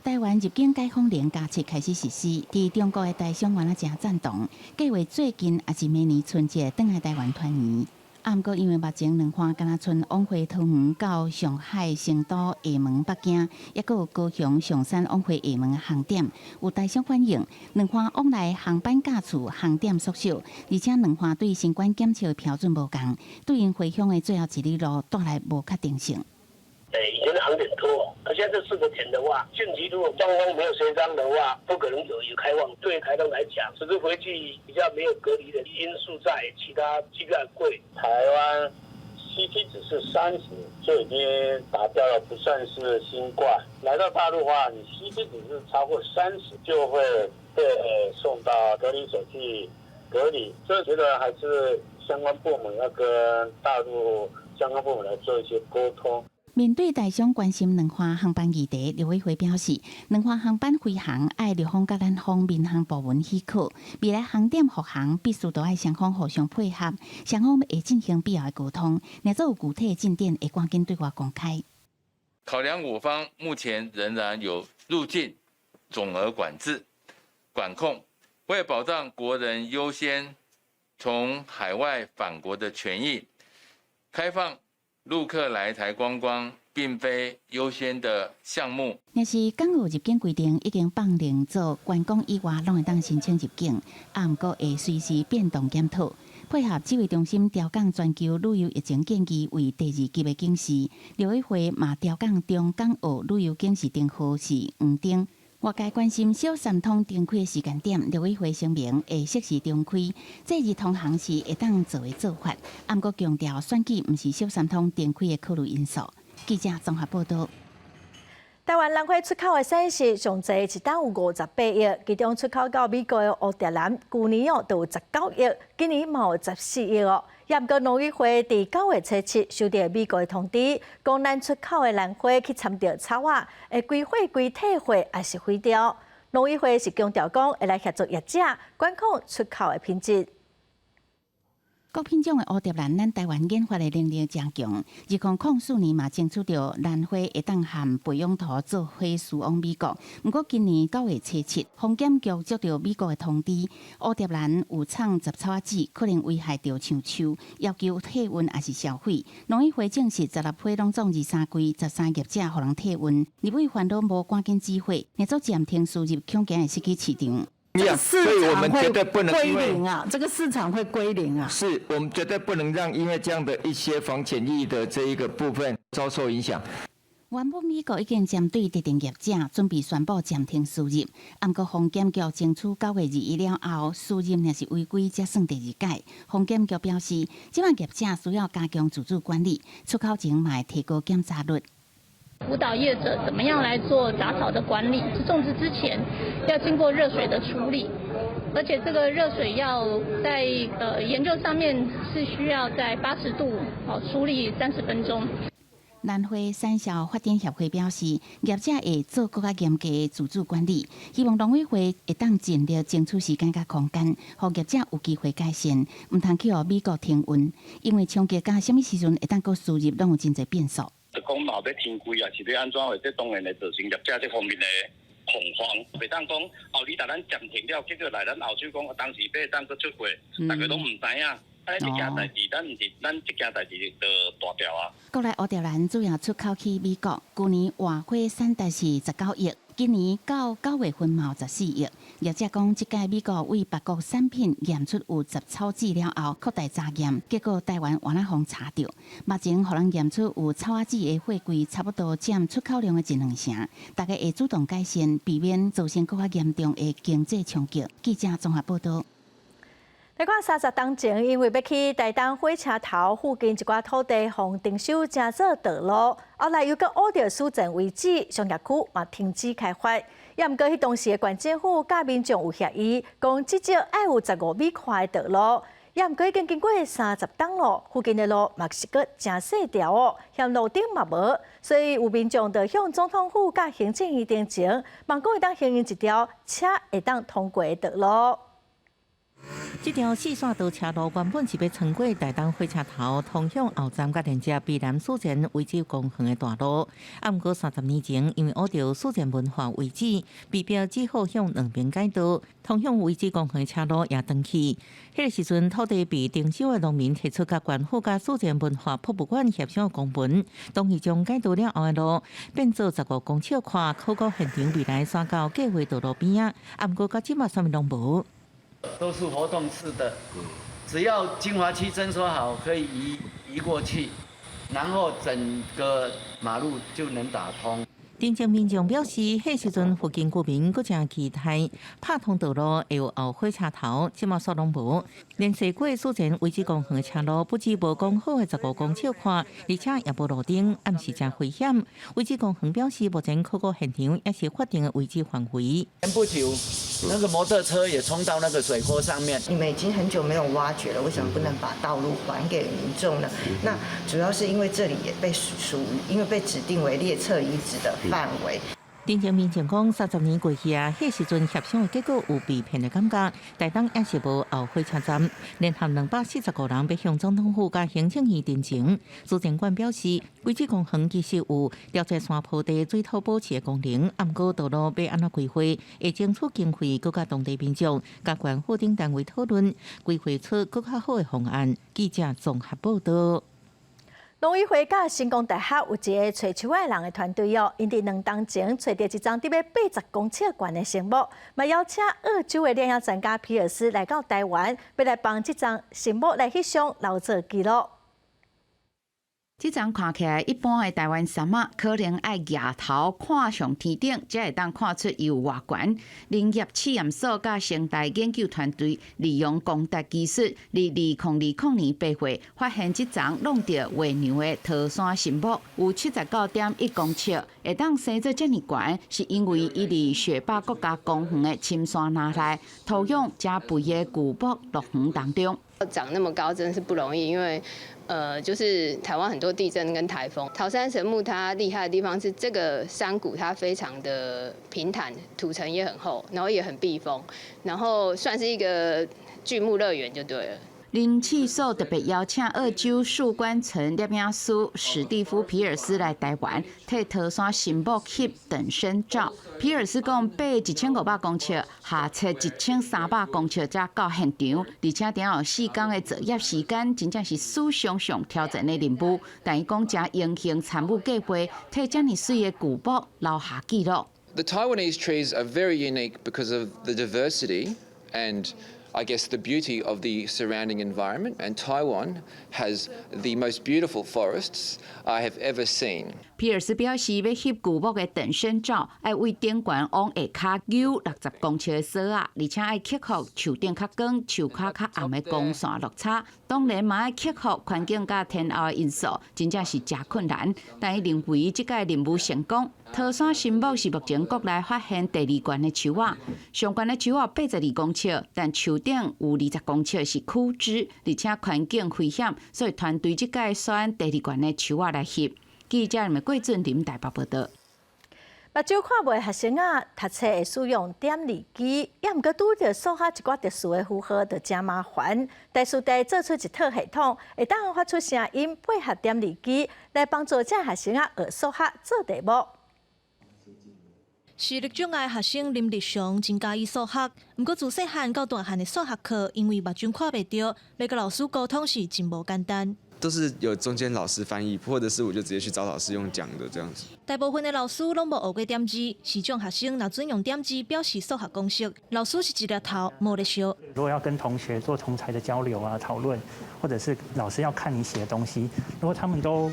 台灣入境解封0+7開始實施，佇中國的台商原來誠贊同，計劃最近抑是明年春節轉來台灣團圓。啊，毋過因為目前兩岸敢若賰往回桃園到上海、成都、廈門、北京，抑閣有高雄、松山往回廈門的航點，有台商反映，兩岸往來航班架次航點縮小，而且兩岸對新冠檢測的標準無仝，對𪜶回鄉的最後一里路帶來無確定性。以前的航點多，那現在這四個點的話，近期如果雙方沒有協商的話，不可能有開放。對台東來講，只是回去比較沒有隔離的因素在，其他機票貴。台灣 CT 值是30就已經達標了，不算是新冠。來到大陸的話，你 CT 值是超過30，就會被送到隔離所去隔離。所以覺得還是相關部門要跟大陸相關部門來做一些溝通。面對台商關心兩岸航班議題，陸委會表示，兩岸航班飛航愛陸方佮南方民航部門許可，未來航點復航必須都愛雙方互相配合，雙方會進行必要的溝通，若做有具體的進展，會趕緊對外公開。考量我方目前仍然有入境總額管制管控，為保障國人優先從海外返國的權益，開放陸客來台觀光，並非優先的項目。若是港澳入境規定已經放寬做觀光以外，攏會當申請入境，啊，毋過會隨時變動檢討。配合指揮中心調降全球旅遊疫情建議為第二級的警示，陸委會嘛調降中港澳旅遊警示燈號是黃燈。外界關心小三通重開的時間點，陸委會聲明會適時重開，假日通航是會當做的做法，毋過強調選舉毋是小三通重開的考慮因素。記者綜合報道。台灣蘭花出口的產值上濟一冬有58億，其中出口到美國的蝴蝶蘭，舊年哦就有19億，今年嘛有14億哦。也毋過農委會佇9月初7收到美國的通知，講咱出口的蘭花去摻著草仔，會歸貨櫃退貨抑是毀掉。農委會是強調講，會來協助業者管控出口的品質。各品種的蝴蝶蘭，咱台灣研發的能力誠強。2004年嘛，爭取著蘭花會當含培養土做伙輸往美國。毋過今年9月初7，防檢局接著美國的通知，蝴蝶蘭有摻雜草仔籽，可能危害著樹樹，要求退運抑是銷毀。農委會證實，16批攏總23櫃，13業者予人退運。立委煩惱無趕緊止血，若做暫停輸入，恐驚會失去市場。所以我們絕對不能歸零啊！這個市場會歸零啊！是我們絕對不能讓因為這樣的一些防檢疫的這一個部分遭受影響。原本美國已經針對特定業者準備宣布暫停輸入，毋過防檢局爭取9月21了後，輸入若是違規，才算第二擺。防檢局表示，這擺業者需要加強自主管理，出口前嘛會提高檢查率。輔導業者怎麼樣來做雜草的管理？種植之前要經過熱水的處理，而且這個熱水要在研究上面是需要在80度哦處理30分鐘。南非產銷發展協會表示，業者會做閣較嚴格的自主管理，希望農委會會當盡力爭取時間佮空間，予業者有機會改善，毋通去予美國停運，因為衝擊佮啥物時陣會當閣輸入，攏有真濟變數。就講若欲停開啊，是欲按怎話？這當然會造成業者這方面的恐慌。袂當講哦，你共咱暫停了，結果來咱後手講當時欲當閣出貨，大家攏毋知影。啊，這件代誌，咱毋是咱這件代誌就大條啊。國內烏蝶蘭主要出口去美國，舊年活花產值是19億，今年到9月份嘛有14億。業者講，這屆美國對別國產品驗出有雜草籽了後，擴大查驗，結果台灣原來予查著。目前予人驗出有草仔籽的貨櫃，差不多佔出口量的一兩成。大家會主動改善，避免造成閣較嚴重的經濟衝擊。記者綜合報道。來看30冬前，因為欲起台東火車頭附近一寡土地，予徵收成做道路，後來又閣挖著史前遺址，商業區嘛停止開發。也毋過，彼當時的縣政府佮民眾有協議，講至少愛有15米寬的道路。也毋過已經經過30冬咯，附近的路嘛是閣誠細條哦，嫌路燈嘛無，所以有民眾就向總統府佮行政院陳情，望講會當興用一條車會當通過的道路。這條四線道車路原本是欲穿過台東火車頭，通向後站佮連接卑南史前遺址公園的大路。啊，毋過30年前，因為挖著史前文化遺址，被迫只好向兩邊改道，通向遺址公園的車路也斷去。彼個時陣，土地被徵收的農民提出佮縣府佮史前文化博物館協商公文，同意將改道了後的路變做15公尺寬，考古現場未來徙到計畫道路邊仔。啊，毋過到這馬啥物攏無。都是活動式的，只要精華區徵收好，可以移移過去，然後整個馬路就能打通。陳情民眾表示，彼時陣附近居民閣誠期待拍通道路會有後火車頭，這馬煞攏無。連踅過史前遺址公園的車路，不止無講好的15公尺寬，而且也無路燈，暗時誠危險。遺址公園表示，目前考古現場也是法定的遺址範圍。前不久，那個摩托車也衝到那個水溝上面。你們已經很久沒有挖掘了，為什麼不能把道路還給民眾呢？那主要是因為這裡也被屬於，因為被指定為列冊遺址的範圍。陳情民眾講，30年過去啊，彼時陣協商的結果有被騙的感覺。台東也是無後火車站，聯合245人欲向總統府佮行政院陳情。史前館表示，遺址公園其實有調節山坡地水土保持的功能，毋過道路欲按怎規劃，會爭取經費，閣佮當地民眾、佮縣府等單位討論，規劃出閣較好的方案。記者綜合報道。農委會佮成功大學有一個揣樹仔人的團隊哦，𪜶佇2冬前揣著一叢得欲80公尺懸的神木，嘛邀請澳洲的獵鷹專家皮爾斯來到台灣，欲來幫這叢神木來翕相留做記錄。這叢看起來一般的台灣杉仔，可能愛額頭看上天頂，才會當看出伊有偌懸。林業試驗所佮成大研究團隊利用光達技術，佇2020年8月發現這叢弄著月娘的桃山神木，有79.1公尺，會當生做遮爾懸，是因為伊佇雪霸國家公園的深山林內，土壤誠肥的巨木樂園當中。長那麼高真的是不容易，因為，就是台灣很多地震跟颱風。桃山神木它厲害的地方是這個山谷它非常的平坦，土層也很厚，然後也很避風，然後算是一個巨木樂園就對了。林試所特別邀請澳洲樹冠層獵鷹師史蒂夫皮爾斯來台灣，替桃山神木翕等身照。皮爾斯講，爬1500公尺，下切1300公尺才到現場，而且頂有4工的作業時間，真正是史上上挑戰的任務。但伊講，誠榮幸參與計劃，替遮爾媠的巨木留下記錄。 The Taiwanese trees are very unique because of the diversity and I guess, the beauty of the surrounding environment. And Taiwan has the most beautiful forests I have ever seen. 皮爾斯表示，欲翕巨木的等身照，愛對頂懸往下跤扭60公尺的索仔，而且愛克服樹頂較光、樹跤較暗的光線落差。當然嘛愛克服環境佮天候的因素，真正是誠困難。但伊認為這擺任務成功。桃山神木是目前國內發現第二懸的樹仔，上懸的樹仔82公尺，但樹頂有20公尺是枯枝，而且環境危險，所以團隊這擺選第二懸的樹仔來翕。記者麥桂俊林台北報道。目睭看袂的學生仔，讀冊會使用點字機，猶毋過拄著數學一寡特殊的符號就誠麻煩。台師大做出一套系統，會當發出聲音配合點字機，來幫助這學生仔學數學做題目。視力障礙學生林立雄真佮意數學，毋過自細漢到大漢的數學課，因為目睭看袂著，欲佮老師溝通是真無簡單。都是有中間老師翻譯，或者是我就直接去找老師用講的這樣子。大部分的老師攏無學過點字，視障學生若準用點字表示數學公式，老師是一粒頭無咧相。如果要跟同學做同儕的交流啊、討論，或者是老師要看你寫的東西，如果他們都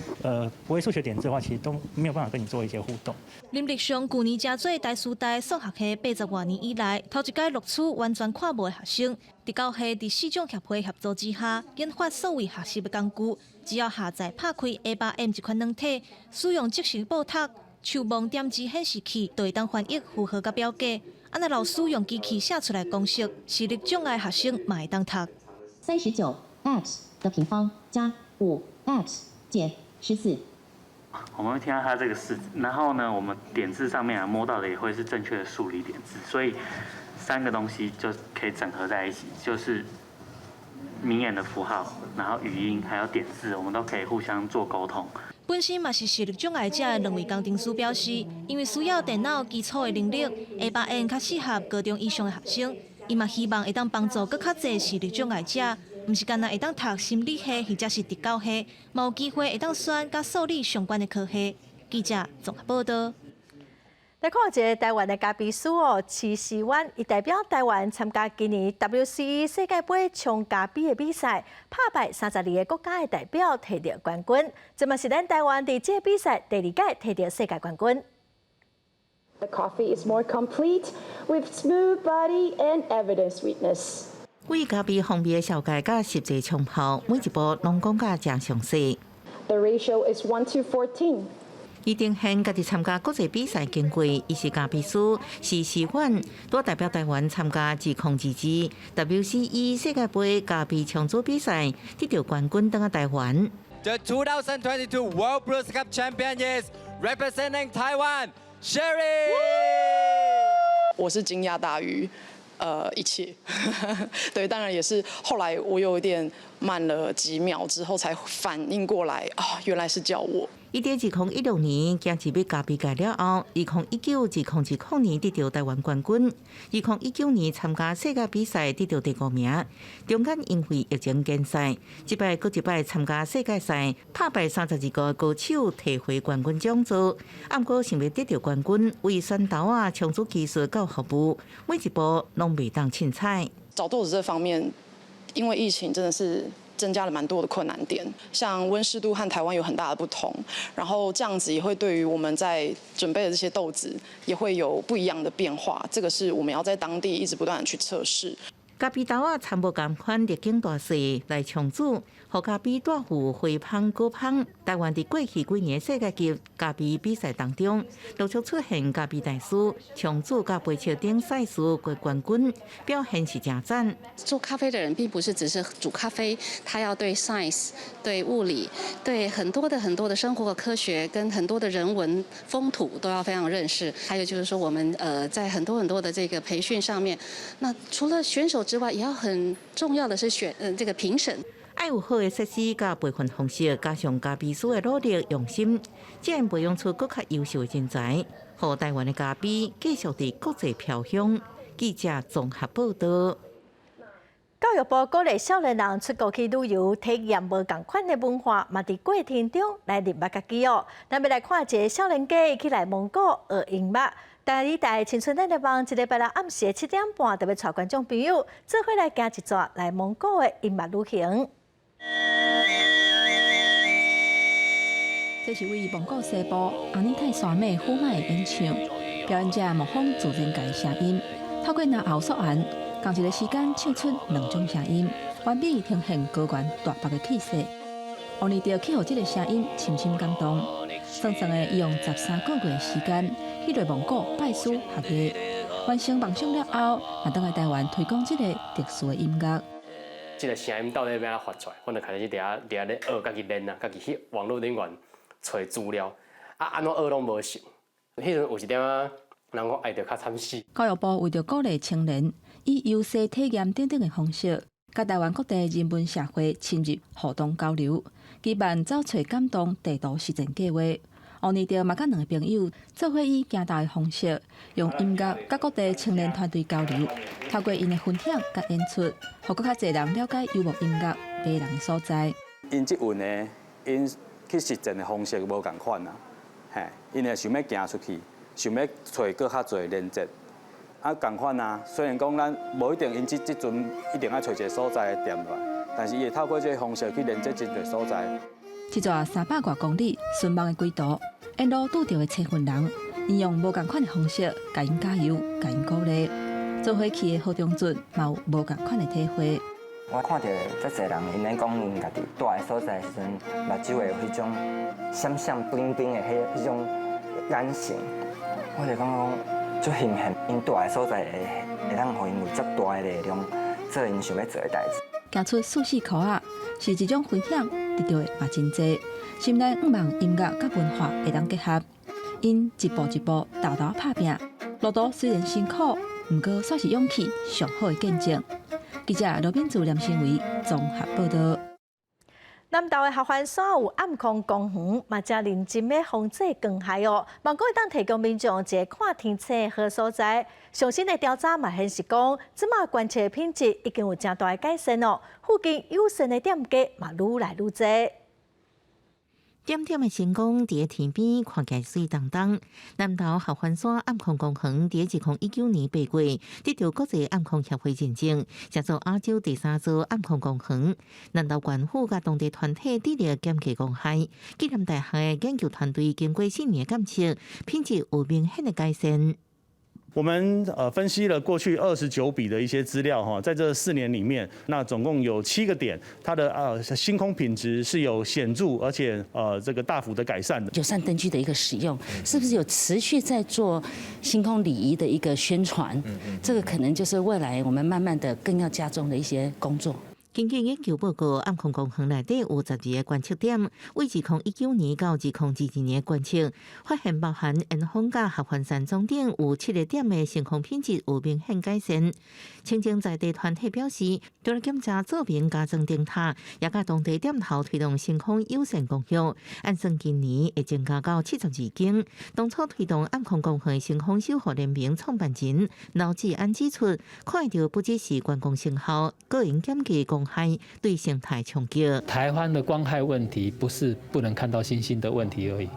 不會數學點字的話，其實都沒有辦法跟你做一些互動。林立雄舊年成做台師大數學系80外年以來，頭一屆錄取完全看無的學生。特教系佇視障協會協助之下，研發數位學習的工具，只要下載拍開 A8M 這款軟體，使用即時報讀、觸摸點字顯示器，就會當翻譯符號佮表格。啊若老師用機器寫出來公式，視力障礙學生嘛會當讀。39x 的平方加5x 減14。我們會聽到它這個式子，然後呢，我們點字上面啊摸到的也會是正確的數理點字，所以三個東西就可以整合在一起，就是明眼的符號，然後語音還有點字，我們都可以互相做溝通。本身嘛是視力障礙者的兩位工程師表示，因為需要電腦基礎的能力，A8M 較適合高中以上的學生。伊嘛希望會當幫助閣較濟視力障礙者，毋是干焦會當讀心理系或者是特教系，嘛有機會會當選佮數理相關的科系。記者綜合報道。來看一个台灣的咖啡師哦，徐思婉，伊代表台灣參加今年 WCE 世界盃沖咖啡的比賽，拍敗32個國家的代表，提著冠軍。這嘛是咱台灣佇這个比賽第二屆提著世界冠軍。 The coffee is more complete with smooth body and evident sweetness. 為咖啡風味的紹介佮實際沖泡，每一步攏講甲誠詳細。 The ratio is 1 to 14. 伊呈現家己參加國際比賽經過，伊是咖啡師，是示範，拄代表台灣參加2022 WCE 世界盃咖啡沖煮比賽，得著冠軍，轉來台灣。 The 2022 World Brewers Cup champion is representing Taiwan, Sherry。我是驚訝大於一切，對，當然也是後來我有一點慢了幾秒之後才反應過來，啊，原來是叫我。伊佇2016年行入咖啡界了後，2019、2020年得著台灣冠軍，2019年參加世界比賽得著第五名。中間因為疫情停賽，這擺閣一擺參加世界賽，拍敗32個高手，提回冠軍獎座。毋過想欲得著冠軍，為選豆仔、沖煮技術到服務，每一步攏袂當凊彩。找豆子這方面，因為疫情真的是增加了蠻多的困難點，像溫濕度和台灣有很大的不同，然後這樣子也會對於我們在準備的這些豆子也會有不一樣的變化，這個是我們要在當地一直不斷的去測試。咖啡豆仔摻無仝款粒徑大細來沖煮，予咖啡帶有花香果香。台灣佇過去幾年世界級咖啡比賽當中，陸續出現咖啡大師、沖煮佮杯測等賽事奪冠軍，表現是誠讚。做咖啡的人並不是只是煮咖啡，他要對 science、對物理、對很多的很多的生活的科學跟很多的人文風土都要非常認識。還有就是說，我們在很多很多的這個培訓上面，那除了選手之外，也要很重要的是選這個評審。愛有好的設施佮培訓方式，加上咖啡師的努力用心，才會培養出閣較優秀的人才，予台灣的咖啡繼續佇國際飄香。記者綜合報道。教育部鼓勵少年人出國去旅遊，體驗無仝款的文化，嘛佇過程中來認捌家己哦。咱欲來看一个少年家去來蒙古學音樂，台語台青春聯網，這禮拜六暗時7點半，特別帶觀眾朋友做伙來行一逝來蒙古的音樂旅行。這是位於蒙古西部阿爾泰山脈呼麥的演唱，表演者模仿自然界的聲音，透過拿喉溯源，仝一个時間唱出兩種聲音，完美呈現高原大漠的氣勢。王立德去予這个聲音深深感動，算算的，伊用13個月的時間去內蒙古拜師學藝，完成夢想了後，嘛轉來台灣推廣這个特殊的音樂。這个聲音到底欲按怎發出來？阮就開始佇遐咧學，家己練啊，家己去網路頂懸揣資料，啊，按怎學攏無成。彼陣有一點仔人講愛著較慘死。教育部為著鼓勵青年以遊說體驗等等的方式，佮台灣各地人文社會深入互動交流，舉辦走揣感動地圖實踐計劃。王尼德嘛，佮兩个朋友做伙以行道的方式，用音樂佮各地青年團隊交流，透過𪜶的分享佮演出，予閣較濟人了解遊牧音樂迷人的所在。𪜶這運的，𪜶去實踐的方式無仝款啊，嘿，𪜶會想欲行出去，想欲揣閣較濟連結。啊，仝款啊，雖然講咱無一定𪜶這陣一定愛揣一个所在踮落來，但是伊會透過這个方式去連接真濟所在。這逝300外公里尋夢的歸途，沿路拄著的千份人，𪜶用無仝款的方式，共𪜶加油，共𪜶鼓勵。做伙去的何中俊嘛有無仝款的體會。我看著遮濟人，𪜶咧講𪜶家己蹛的所在的時陣，目睭會有彼種閃閃冰冰的彼種眼神，我就感覺足欣羨，𪜶蹛的所在會當予𪜶有遮大的力量，做𪜶想欲做的代誌。行出舒適圈仔，是一種分享，得著的嘛真濟。心內向望音樂佮文化會當結合，𪜶一步一步沓沓拍拚，路途雖然辛苦，毋過煞是勇氣上好的見證。記者羅敏祖、連新偉綜合報導。南投的合歡山有暗空公園，嘛誠認真欲防制光害哦。望講會當提供民眾一个看天星的好所在。上新的調查嘛顯示講，這馬觀測品質已經有誠大的改善哦。附近友善的店家嘛愈來愈濟。點點的星光佇天邊看起來媠當當。南投合歡山暗空公園佇2019年8月得著國際暗空協會認證，成做亞洲第三座暗空公園。南投縣府佮當地團體致力減低光害。暨南大學的研究團隊經過4年的監測，品質有明顯的改善。我們分析了過去29筆的一些資料哈，在這4年裡面，那總共有七個點，它的星空品質是有顯著而且這個大幅的改善的。友善燈具的一個使用，是不是有持續在做星空禮儀的一個宣傳？這個可能就是未來我們慢慢的更要加重的一些工作。根據研究報告，暗空公園內底有12個觀測點，為2019年到2022年觀測，發現包含延峰佮合歡山莊頂有七個點的星空品質有明顯改善。清淨在地團體表示，除了檢查照明加裝燈塔，也佮當地店頭推動星空友善公約，按算今年會增加到72間。當初推動暗空公園星空守護聯盟創辦人劉志安指出，看著不只是觀光成效，閣會減低光害對生態衝擊。台灣的光害問題不是不能看到星星的問題而已，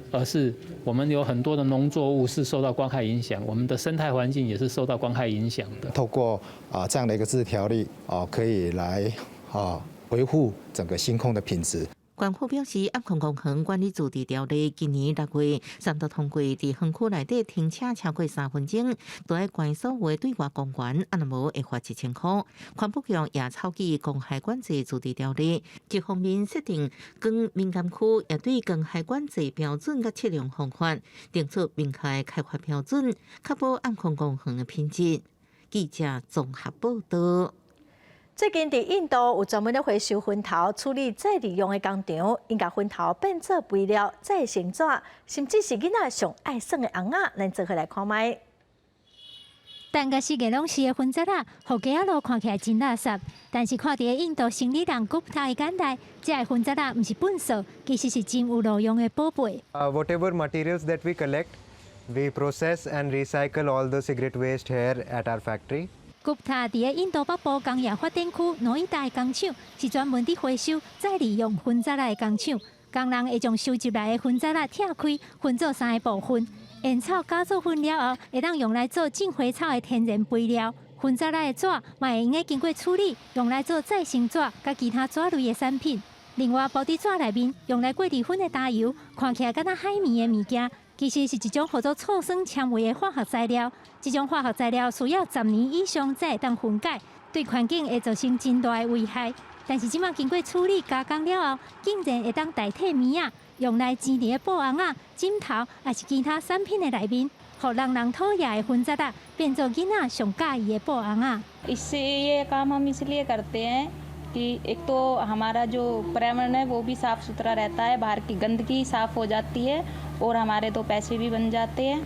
而是我們有很多的農作物是受到光害影響，我們的生態環境也是受到光害影響的。透過啊這樣的一個自治條例啊，可以來啊維護整個星空的品質。縣府表示，暗空公園管理自治條例今年6月三讀通過，佇園區內底停車超過3分鐘，都愛關所有對外光源，啊若無會罰1000塊。環保局也草擬光害管制自治條例，一方面設定光敏感區，也對光害管制標準佮測量方法，定出明確的開發標準，確保暗空公園的品質。記者綜合報導。最近佇印度有專門咧回收糞頭處理再利用的工廠，𪜶共糞頭變做肥料再生紙，甚至是囡仔上愛耍的尪仔，咱做伙來看覓。但個世界攏是的糞渣仔，予街仔路看起來真垃圾。但是看佇个印度生理人古塔的眼內，這个糞渣仔毋是糞掃，其實是真有路用的寶貝。 Whatever materials that we collect, we process and recycle all the cigarette waste here at our factory. 古塔佇个印度北部工業發展區諾伊達的工廠，是專門佇回收再利用糞渣仔的工廠。工人會將收集來的糞渣仔拆開，分做三个部分，煙草加做粉了後，會當用來做種花草的天然肥料。薰雜仔的紙嘛會用得經過處理，用來做再生紙佮其他紙類的產品。另外，包佇紙內面用來過濾粉的焦油，看起來敢若海綿的物件，其實是一種號做醋酸纖維的化學材料。這種化學材料需要10年以上才會當分解，對環境會造成真大的危害。但是這馬經過處理加工了後，竟然會當代替棉仔，用來纏佇个布尪仔、枕頭，抑是其他產品的內面，予人人討厭的薰雜仔變做囡仔上佮意的布尪仔。 इससे ये काम हम इसलिए करते हैं कि एक तो हमारा जो पर्यावरण है वो भी साफ सुथरा रहता है, बाहर की गंदगी साफ हो जाती है और हमारे दो पैसे भी बन जाते हैं。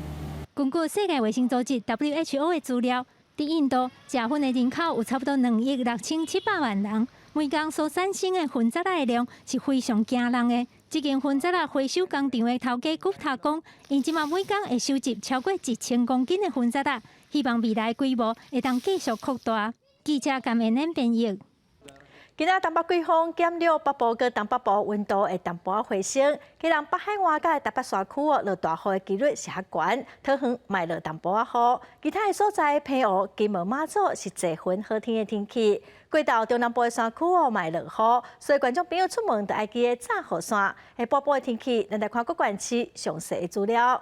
根據世界衛生組織 WHO 的資料，佇印度食薰的人口有差不多2億6700萬人，每工所產生的薰雜仔的量是非常驚人的。這間薰雜仔回收工廠的頭家古塔講，𪜶這馬每工會收集超過1000公斤的薰雜仔，希望未來規模會當繼續擴大。記者甘燕燕編譯。今仔東北季風減弱，北部佮東北部溫度會淡薄仔回升。基隆北海岸佮台北山區哦，落大雨的幾率是較懸，桃園嘛會落淡薄仔雨。其他的所在，澎湖、金門、馬祖是濟雲好天的天氣。過晝中南部的山區哦，嘛會落雨，所以觀眾朋友出門就愛記得紮雨傘。下晡晡的天氣，咱來看各縣市詳細的資料。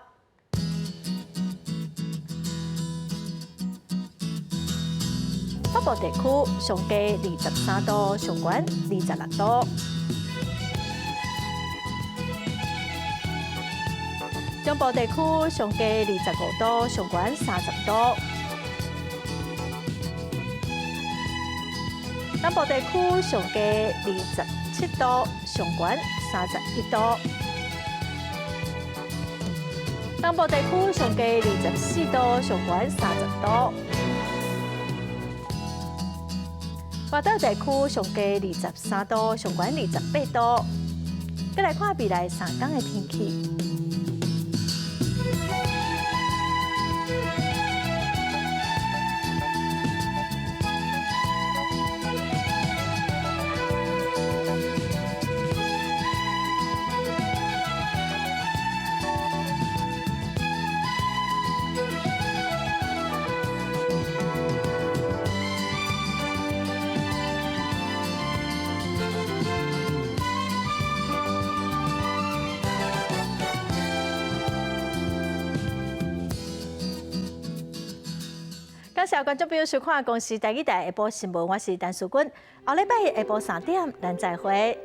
北部地區上低23度，上懸26度。中部地區上低25度，上懸30度。南部地區上低27度，上懸31度。東部地區上低24度，上懸30度。外島地區上低23度，上懸28度。閣來看未來3工的天氣。感謝觀眾朋友收看《公視台語台》下晡新聞，我是陳淑君。後禮拜日下晡3點，咱再會。